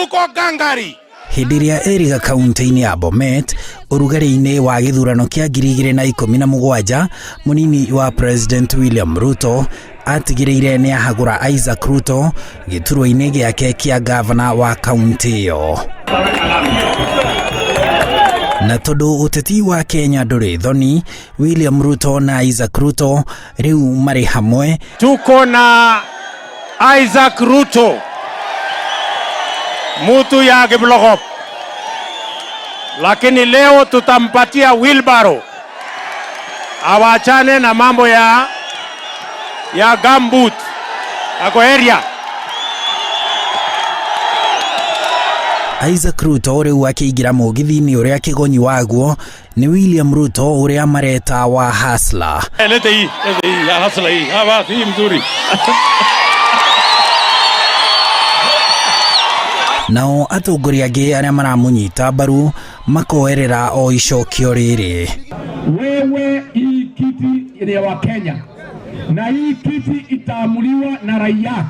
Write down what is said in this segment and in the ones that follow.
Tuko gangari. Hĩndĩ ĩrĩa erĩga kaunti-inĩ ya Bomet ũrugarĩ-inĩ wa gĩthurano kĩa 2017, mũnini wa President William Ruto atigĩrĩire nĩ ahagũra Isaac Ruto gĩturwa-inĩ gĩake kĩa gavana wa kaunti ĩyo. Na tondũ ũteti wa Kenya ndũrĩ thoni, William Ruto na Isaac Ruto rĩu marĩ hamwe. Tuko na Isaac Ruto, mutu ya Kiplogop, lakini leo tutampatia wheelbarrow awachane na mambo ya gumboot ako area. Isaac Ruto rĩu akĩingĩra mũgithi-inĩ ũrĩa kĩgonyi waguo nĩ William Ruto ũrĩa mareta wa Hustler. Lete hii, lete hii, ya Hustler hii. Ah, basi hii mzuri. Nao atongoria angĩ arĩa maramũnyita mbaru makoerera o icokio rĩrĩ. Wewe, hii kiti ni ya Wakenya na hii kiti itaamuliwa na raia,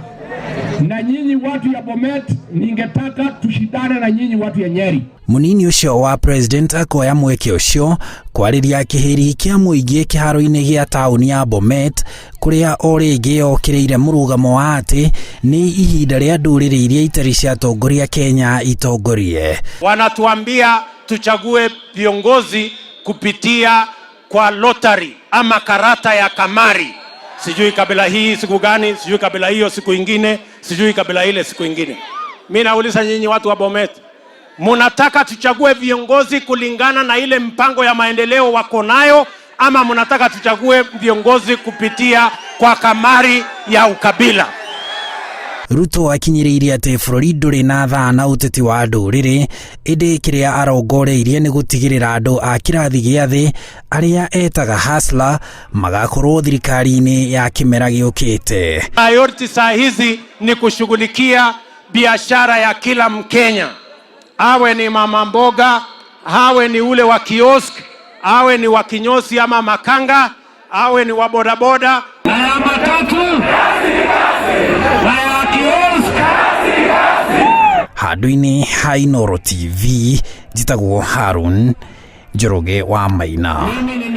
na nyinyi watu ya Bomet, ningetaka tushindane na nyinyi watu ya Nyeri. Mũnini ũcio wa president akoya mweke ũcio kwarĩria kĩhĩri kĩa mũingĩ kĩharo-inĩ gĩa taũni ya Bomet, kũrĩa o rĩngĩ okĩrĩire mũrũgamo wa atĩ nĩ ihinda rĩa ndũrĩrĩ iria itarĩ ciatongoria Kenya itongorie. Wanatuambia tuchague viongozi kupitia kwa lottery ama karata ya kamari, sijui kabila hii siku gani, sijui kabila hiyo siku ingine, sijui kabila ile siku ingine. Mi nauliza nyinyi watu wa Bomet, munataka tuchague viongozi kulingana na ile mpango ya maendeleo wako nayo, ama munataka tuchague viongozi kupitia kwa kamari ya ukabila? Ruto akinyĩrĩirie atĩ bũrũri ndũrĩ na thaa na ũteti wa ndũrĩrĩ, ĩndĩ kĩrĩa arongoreirie nĩ gũtigĩrĩra andũ a kĩrathi gĩa thĩ arĩa etaga hustler magakorwo thirikari-inĩ ya kĩmera gĩũkĩte. Priority saa hizi ni kushughulikia biashara ya kila Mkenya, awe ni mama mboga, awe ni ule wa kiosk, awe ni wa kinyozi ama makanga, awe ni wa bodaboda. Na ya matatu na ya kiosk. Handũ-inĩ ha Inooro TV, njĩtagwo Harun Njoroge wa Maina. Mimi ni